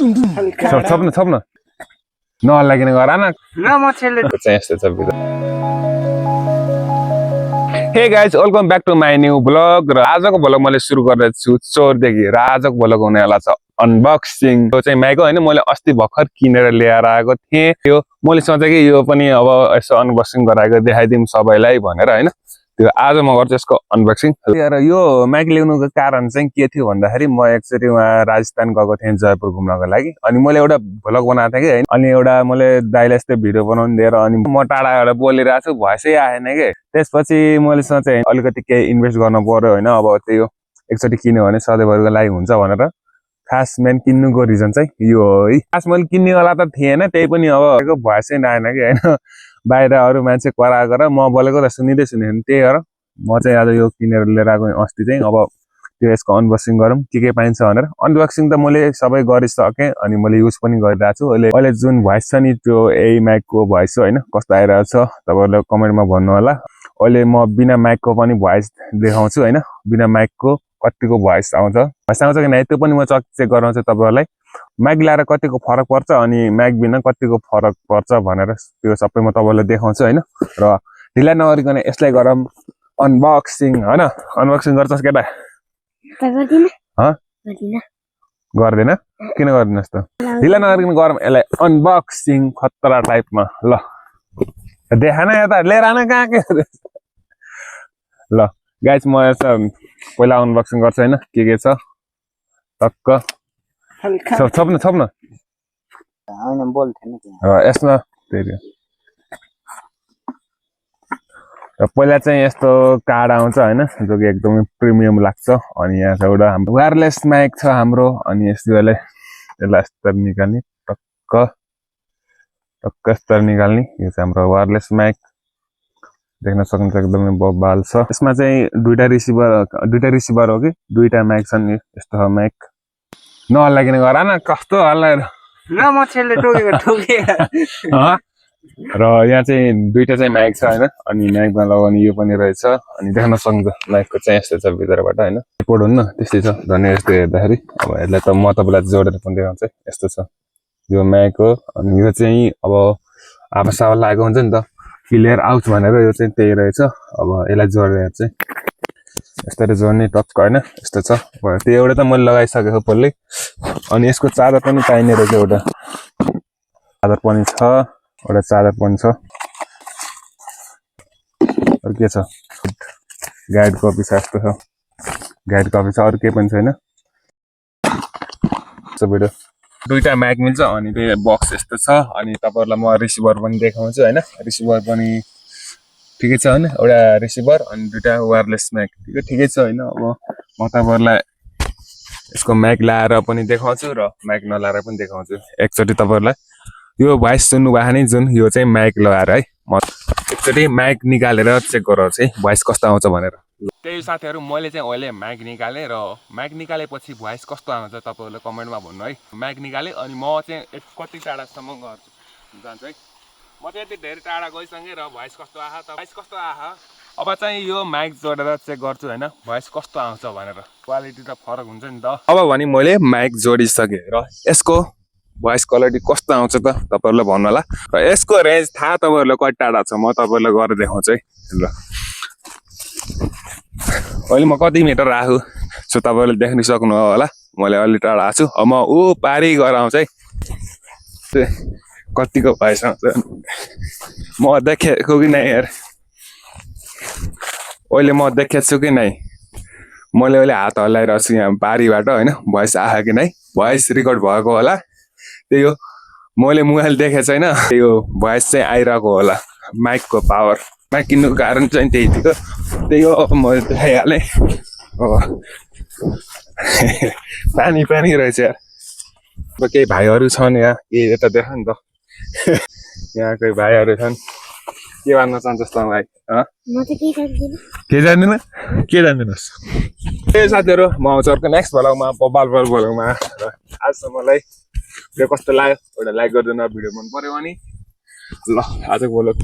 छोप्न नलागिने गर न म छेल्ले चाहिँ यस्तो छ video. Hey guys welcome back to my new vlog. र आजको ब्लग मैले सुरु गर्दैछु चोरदेखि र आजको ब्लग हुनेवाला छ अनबक्सिङ। यो चाहिँ माइक होइन, मैले अस्ति भर्खर किनेर ल्याएर आएको थिएँ। यो मैले सोचेँ कि यो पनि अब यसो अनबक्सिङ गराएको देखाइदिउँ सबैलाई भनेर होइन। त्यो आज म गर्छु यसको अनबक्सिङ। र यो माइक ल्याउनुको कारण चाहिँ के थियो भन्दाखेरि म एकचोटि वहाँ राजस्थान गएको थिएँ जयपुर घुम्नको लागि। अनि मैले एउटा भ्लग बनाएको थिएँ कि होइन। अनि एउटा मैले दाइलाई यस्तै भिडियो बनाउनु दिएर अनि म टाढाबाट बोलिरहेको छु, भोइसै आएन कि। त्यसपछि मैले सोचेँ अलिकति केही इन्भेस्ट गर्नु पर्यो होइन। अब त्यो एकचोटि किन्यो भने सधैँभरिको लागि हुन्छ भनेर खास मेन किन्नुको रिजन चाहिँ यो हो है। खास मैले किन्नेवाला त थिएन, त्यही पनि अब भोइसै नआएन कि होइन। बाहिर अरू मान्छे कराएको र म बोलेको त सुनिँदै सुनेन, त्यही हो र म चाहिँ आज यो किनेर लिएर आएको अस्ति चाहिँ। अब त्यो यसको अनबक्सिङ गरौँ के पाइन्छ भनेर। अनबक्सिङ त मैले सबै गरिसकेँ अनि मैले युज पनि गरिरहेको छु। अहिले जुन भोइस छ नि त्यो यही माइकको भोइस हो होइन। कस्तो आइरहेको छ तपाईँहरूले कमेन्टमा भन्नु होला। अहिले म बिना माइकको पनि भोइस देखाउँछु होइन। बिना माइकको कतिको भोइस आउँछ कि नै त्यो पनि म चेक गराउँछु तपाईँहरूलाई। माइक ल्याएर कतिको फरक पर्छ अनि माइक बिना कतिको फरक पर्छ भनेर त्यो सबै म तपाईँलाई देखाउँछु होइन। र ढिला नगरिकन यसलाई गरौँ अनबक्सिङ होइन। अनबक्सिङ गर्छस् केटा? गर्दैन? किन गर्दिनस् त? ढिला नगरिकन गरौँ यसलाई अनबक्सिङ खतरा टाइपमा। ल देखा न यता लिएर आन कहाँ के। ल गाइस म यसो पहिला अनबक्सिङ गर्छु होइन के छ टक्क। छोप्न यसमा त्यही र पहिला चाहिँ यस्तो कार्ड आउँछ होइन, जो कि एकदमै प्रिमियम लाग्छ। अनि यहाँ छ एउटा हाम्रो वायरलेस माइक छ हाम्रो। अनि यसलाई यस्तर निकाल्ने टक्क यस्तर निकाल्ने। यो चाहिँ हाम्रो वायरलेस माइक देख्न सक्नुहुन्छ, एकदमै बबाल छ। यसमा चाहिँ दुईटा रिसिभर हो कि दुईटा माइक छन्। यस्तो छ माइक नहल्लागिने गर न, कस्तो हल्लाएर म छेल्ले टोकेको र यहाँ चाहिँ दुईटा चाहिँ माइक छ होइन। अनि माइकमा लगाउने यो पनि रहेछ। अनि देख्न सक्नुहुन्छ माइकको चाहिँ यस्तो छ भित्रबाट होइन। रिपोर्ट हुन्न त्यस्तै छ धन्य। यस्तो हेर्दाखेरि अब यसलाई त म तपाईँलाई जोडेर पनि देखाउँछु। यस्तो छ यो माइक हो। अनि यो चाहिँ अब आवाज लागेको हुन्छ नि त क्लियर आउँछ भनेर यो चाहिँ त्यही रहेछ। अब यसलाई जोडेर चाहिँ यस्तरी जोड्ने टक्क होइन। यस्तो छ त्यो एउटा त मैले लगाइसकेको पहिल्यै। अनि यसको चार्जर पनि पाइने रहेछ, एउटा चार्जर पनि छ, एउटा चार्जर पनि छ। अरू के छ? गाइड कपी छ, यस्तो छ गाइड कपी छ, अरू केही पनि छैन। भिडियो दुईटा माइक मिल्छ अनि त्यो बक्स यस्तो छ। अनि तपाईँहरूलाई म रिसिभर पनि देखाउँछु होइन। रिसिभर पनि ठिकै छ होइन, एउटा रिसिभर अनि दुईटा वायरलेस माइक ठिकै छ होइन। अब म तपाईँहरूलाई यसको माइक लाएर पनि देखाउँछु र माइक नलाएर पनि देखाउँछु। एकचोटि तपाईँहरूलाई यो भोइस सुन्नु भएको नि जुन यो चाहिँ माइक लगाएर है म एकचोटि माइक निकालेर चेक गराउँछु है भोइस कस्तो आउँछ भनेर। त्यही साथीहरू मैले चाहिँ अहिले माइक निकालेँ र माइक निकालेपछि भोइस कस्तो आउँछ तपाईँहरूले कमेन्टमा भन्नु है। माइक निकालेँ अनि म चाहिँ कति टाढासम्म जान्छु है। म चाहिँ यति धेरै टाढा गइसकेँ र भोइस कस्तो आहा अब चाहिँ यो माइक जोडेर चेक गर्छु होइन भोइस कस्तो आउँछ भनेर। क्वालिटी त फरक हुन्छ नि त। अब भने मैले माइक जोडिसकेँ र यसको भोइस क्वालिटी कस्तो आउँछ त तपाईँहरूलाई भन्नु होला। र यसको रेन्ज थाहा तपाईँहरूलाई कति टाढा छ म तपाईँहरूलाई गरेर देखाउँछु है। ल अहिले म कति मिटर आएको छु तपाईँहरूले देख्न सक्नु होला। मैले अलि टाढा आएको छु। अब म ऊ पारी गएर आउँछ है कतिको भोइस आउँछ म देखेको कि नै यार। अहिले म देखेको छु कि नै, मैले अहिले हात हल्लाइरहेको छु यहाँ पारीबाट होइन। भोइस आयो कि नै, भोइस रेकर्ड भएको होला। त्यही हो मैले मोबाइल देखेको छैन, त्यो भोइस चाहिँ आइरहेको होला। माइकको पावर माइक किन्नुको कारण चाहिँ त्यही थियो। त्यही हो मैले देखाइहालेँ। पानी रहेछ यार। अब केही भाइहरू छन् यहाँ यता देख नि त। यहाँ कोही भाइहरू छन्। के भन्न चाहन्छस् त भाइ? के जान्दिनँ के जान्दिनुहोस् ए साथीहरू। म आउँछु अर्को नेक्स्ट भ्लगमा बबाल भ्लगमा। र आजसम्मलाई भिडियो कस्तो लाग्यो एउटा लाइक गरिदिनु। भिडियो मन पर्यो भने ल आजको भ्लग